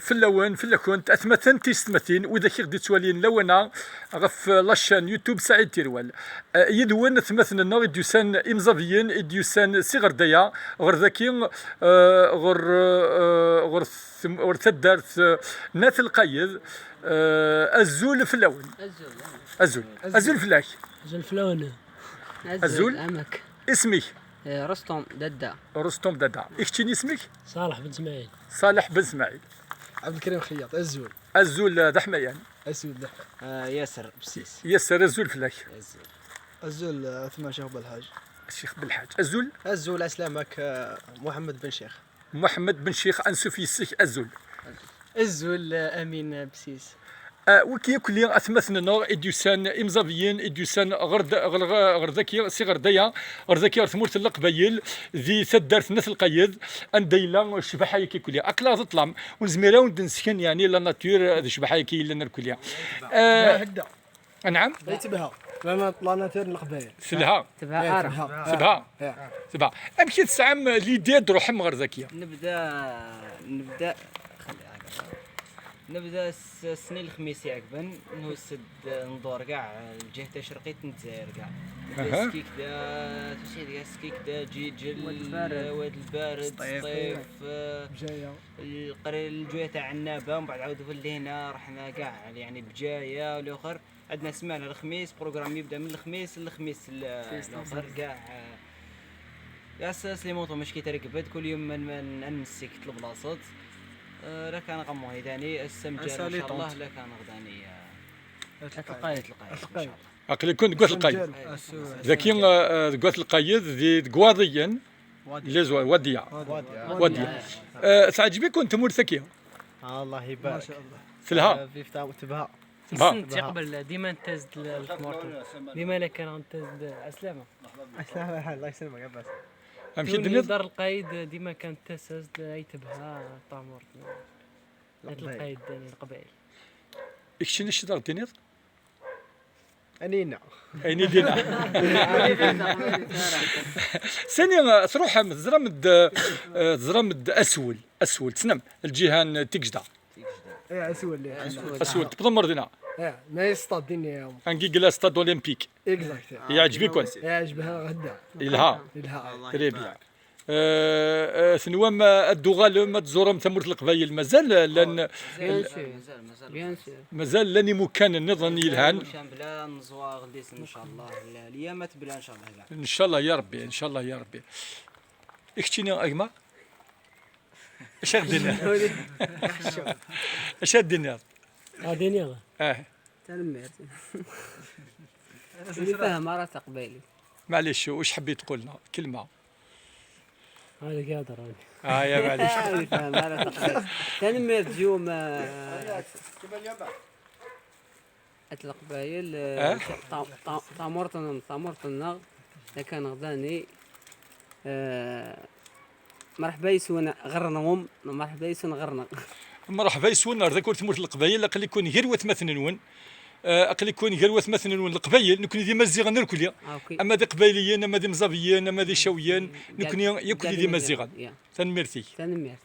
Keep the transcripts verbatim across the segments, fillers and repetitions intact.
Fell-awen, fell-akent, atmaten tisetmatin, widak i ɣ-d-ittwalin lawan-a ɣef la chaîne YouTube Saɛid Tirwal. Eh, yid-wen atmaten-nneɣ i d-yusan imẓabiyen, i d-yusan si ɣer daya, ɣer daki, eh, ɣer, eh, ɣer tem-, ɣer taddart, eh, n At Lqayed. Eh, azul fell-awen. Azul. Azul. Azul fell-ak. Azul fell-awen. Azul. Amek? Isem-ik? Eh, Rustom Dadda. Rustom Dadda. I keččini isem-ik? Ṣaleḥ Ben Smaɛil. Ṣaleḥ Ben Smaɛil. Ɛebdelkrim Xeyyaṭ, azul. Azul, eh, d aḥmayan. Azul d aḥmayan. Eh, Yaser Bsis. Yaser, azul fell-ak. Azul. Azul, eh, atma Ccix Belḥaǧ. Ccix Belḥaǧ. Azul. Azul, ɛeslama-k, eh, Muḥemmed Ben Ccix. Muḥemmed Ben Ccix, ansuf yes-k, azul. Azul, eh, Amin Bsis. Ah, wiki akk-nni atmaten-nneɣ i d-yusan imẓabiyen, i d-yusan ɣer d-, ɣer, ɣer, ɣer daki, si ɣer daya, ɣer daki ɣer tmurt n Leqbayel, di taddart n At Lqayed, anda yella ccbaḥa-agi akk-nni. Aql-aɣ di ṭṭlam, ur nezmir ara ad d-nesken, yeɛni, la nature d ccbaḥa-agi yellan akk-nni. Ah, anɛam? Ay tebha. La nat-, la nature n Leqbayel. Telha. Tebha ara. Tebha. Tebha. Tebha. Amek i tesɛam l'idée ad d-truḥem ɣer daki? نبدا نبدا خلي هكذا. نبدا س-، سني الخميس يعقبن نوسد ندور كاع الجهة الشرقية تاع الجزائر كاع. نبدا سكيكدا، تسعيد كاع سكيكدا، جيجل، واد البارد. واد البارد، سطيف. سطيف، آه، بجاية. القري-، الجوية تاع عنابة، ومن بعد عاودوا في اللينا رحنا كاع، يعني، بجاية والآخر. عندنا سمانة الخميس، بروغرام يبدا من الخميس للخميس ال-، الاخر كاع. يا س-، سليمون طوماش كي ترقبد كل يوم من، من، من السكت البلاصات. آه، لا كان غمو يداني السمجر ان شاء الله، لا كان غداني، آه، تلقاي. تلقاي، تلقاي، إن شاء الله. عقلي كنت قلت القايد. ذاكي، آه، قلت القايد دي قواضيا. لي زوا-، وادية. وادية. وادية. آه، تعجبكم تمور ثكية؟ آه، الله يبارك. ما شاء الله. في الها. آه، في فتاة تبها. تبها. سنت يقبل ديما نتزد ل-، الخمورة. ديما لا كان نتزد عسلامة. عسلامة، الله يسلمك، عباس. أمشي دوني الدنيا. دار القايد ديما كانت تسزد أي تبها طامور. لا، القايد داني القبائل. إكشن إيش دار الدنيا؟ أنينا. أين يدينا؟ ثاني، آه، تروح، آه، تزرم د-، آه، تزرم د أسول، أسول، تسنم، الجهة ن-، تيجدة. إيه، أسول، إيه. أسول. أسول، تبضم مردنا. إيه، ما يستطيع الدنيا يوم. أنجي جلا ستاد أولمبيك. إكزاكت. يعجبكم؟ يعجبها غدا. إلها. إلها. تري بيان. آه، آه، تنوام الدغال ما تزورم ثمورة القبايل مازال لان مازال، مازال، مازال. مازال لان مكان نظن يلهان. شامبلا نزوار غديس إن شاء الله. لا، الأيام ما تبلى إن شاء الله كاع. إن شاء الله يا ربي، إن شاء الله يا ربي. اكتشيني أجمع؟ اش غدينا؟ اش غدينا؟ غادي نيغ. آه. تنميرت. اللي فاهم راه تقبايلي. معليش، واش حبيت تقول لنا؟ كلمة. هذا قادر أنا. آه، يا معليش. اللي فاهم راه تقبايلي. تنميرت اليوم، آه، أت القبايل، آه، آه؟ طا-، طا-، طامورتنا، طامورتنا، إذا كان غداني، آه، مرحبا يسون غرنغم، مرحبا يسون غرنغ. مرحبا يسون، نهار ذاك ثمورة القبايل، أقل يكون غير وثمثن نون. آه، أقل يكون غير وثمثن نون القبايل، نكون ديما زيغن نركلي. آه، أوكي. أما دي قبايليين، أما دي مزابيين، أما دي شاويين، نكون يكون ديما زيغن. يا. تنميرتي. تنميرت.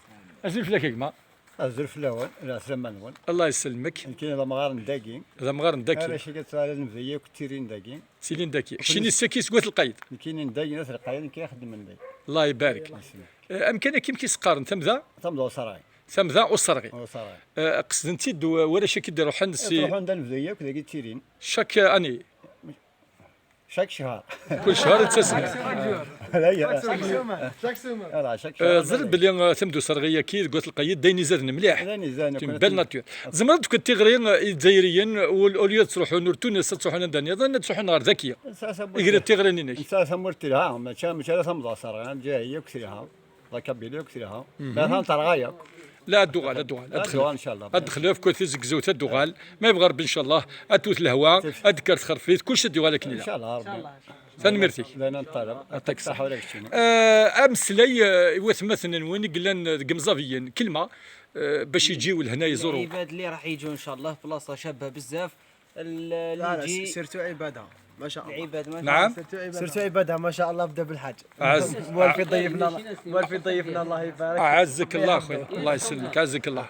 أزل فلاك يا جماعة. Azul fell-awen, lɛeslama-nwen. Allah yesselmek. Nekkini d amɣar n dagi. D amɣar n dagi. Arrac-agi ttɣalin bda yakk ttilin dagi. Ttilin dagi. Keččini ssaki seg Wat Lqayed. Nekkini n dagi, n At Lqayed, nekkini xeddmen dagi. Allah ibarek. Yesselmek. Eh, amkan akken i s-qqaren, tamda? Tamda userɣi. Tamda userɣi. Userɣi. Eh, qesden-tt-id warrac-agi d-iruḥen si. Iruḥen d anebda yakk dagi ttilin. Chaque année. Chaque شهر. كل شهر تسمع. Chaque semaine. Voilà, chaque semaine. Chaque semaine. Voilà, chaque شهر. آه، زر بلي، آه، تمدو سرغية كي تقول تلقى يد دين يزاد مليح. دين يزاد، une belle nature. زمرت كنت تغري، آه، الجزائريين، au lieu تروحون لتونس، تروحون عندنا، تروحون غير ذكية. يقري تغري نينك. انت سمرت لها، ما شاء، ما شاء الله، تمضى سرغان، جاية كثيرها. La Kabylie كثيرها. لا، ثان ترغاية. لا، الدغال، الدغال. لا، الدغال إن شاء الله. أدخلوا في كل تزقزو تاع الدغال. ما يبغى ربي إن شاء الله. أتوت الهواء، أدكر تخرفيت، كل شيء ديوالك إن شاء الله ربي. تنميرتي. لا، لا، نطلب. يعطيك الصحة ولا يكشفنا. آه، أمسلي، آه، وثمثنا وين قلنا ديك مزافيين. كلمة، آه، باش يجيو لهنا يزوروا. العباد اللي راح يجوا إن شاء الله بلاصة شابة بزاف. ال-، لا، لا، نجي سيرتو عبادة، ما شاء الله. العباد، ما شاء الله. نعم. سيرتو عبادة، ما شاء الله، بدا بالحاج. عز-، موالف ضيفنا الله، موالف ضيفنا، الله يبارك. أعزك الله خويا، الله يسلمك، عزك الله.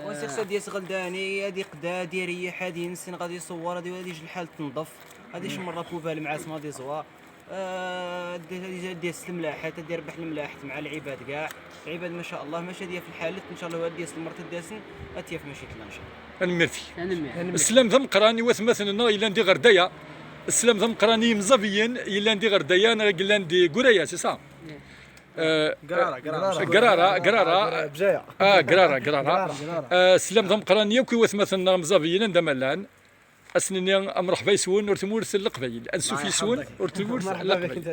وسيخ سادية غلداني، هادي قدا، هادي ريح، هادي ينسن، غادي يصور، هادي، هادي يجي الحال تنظف، هادي شمر رابوبال مع سما دي زوا. آه، هادي، هادي، هادي يسلم ملاحات، هادي يربح الملاحات مع العباد كاع. العباد ما شاء الله، ماشي هادي في الحالة، إن شاء الله هادي يسلم مرة داسن، هاتي في ماشي تلا إن شاء الله. Tanemmirt. Tanemmirt. Sslam d ameqqran i watmaten-nneɣ yellan di Ɣerdaya. Sslam d ameqqran i yimẓabiyen yellan di Ɣerdaya neɣ yellan di Guraya, c'est ça? Eh, Grara, Grara. Grara, Grara. Ah, Grara, Grara. Eh, sslam d ameqqran yakk i watmaten-nneɣ imẓabiyen anda ma llan. Ad sen-nini amṛeḥba yes-wen ɣer tmurt n Leqbayel. Ansuf yes-wen ɣer tmurt n Leqbayel.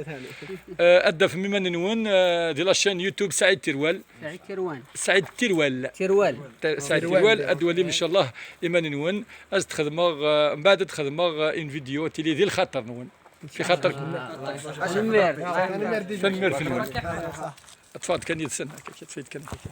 Eh, ad d-tafem iman-nwen, eh, di la chaîne YouTube Saɛid Tirwal. Saɛid Tirwan. Saɛid Tirwal. Tirwal. Ta-, Saɛid Tirwal, ad d-twalim, inchallah, iman-nwen. Ad d-xedmeɣ, eh, mbeɛd ad d-xedmeɣ, eh, une vidéo, tili di lxaṭer-nwen. Fi xaṭer. Tanemmirt. Tanemmirt-nwen. Ad teffɣeḍ kan yid-sen, akka, akka, tfayt kan akka.